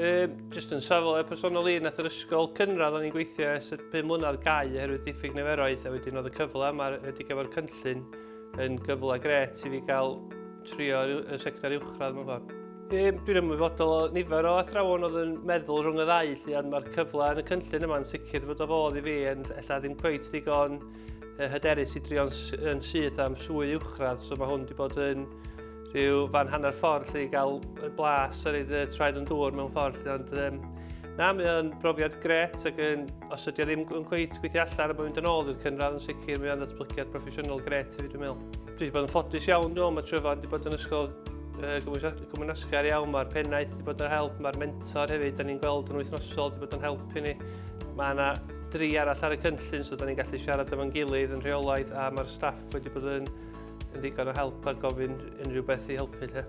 Um, just yn safle personol i, nath yr ysgol cynradd o'n i'n gweithio ers y 5 mlynedd gau oherwydd diffyg niferoedd, a wedyn oedd y cyfle yma rhedeg efo'r cynllun yn gyfle gret i fi gael trio y sector uwchradd mewn ffordd. Um, dwi'n ymwybodol o nifer o athrawon oedd yn meddwl rhwng y ddau, lle, ond mae'r cyfle yn y cynllun yma'n sicr fod o fodd i fi yn ella ddim cweit digon hyderus i drio'n yn syth am swydd uwchradd, so mae hwn wedi bod yn rhyw fan hanner ffordd lle i gael blas ar ei traed yn dŵr mewn ffordd lle, ond um, na, mae o'n brofiad gret ac yn, os ydy o ddim yn cweit gweithio allan a bod mynd yn ôl i'r cynradd yn sicr, mae o'n ddatblygiad proffesiynol gret i fi dwi'n meddwl. Dwi wedi bod yn ffodus iawn, dwi'n meddwl, mae Tryfan wedi bod yn ysgol gymwynasgar iawn, mae'r pennaeth wedi bod yn help, mae'r mentor hefyd, da ni'n gweld yn wythnosol, wedi bod yn helpu ni. Mae yna dri arall ar y cynllun, so da ni'n gallu siarad efo'n gilydd yn rheolaidd, a mae'r staff wedi bod yn, yn ddigon o help a gofyn unrhyw beth i helpu. Lle.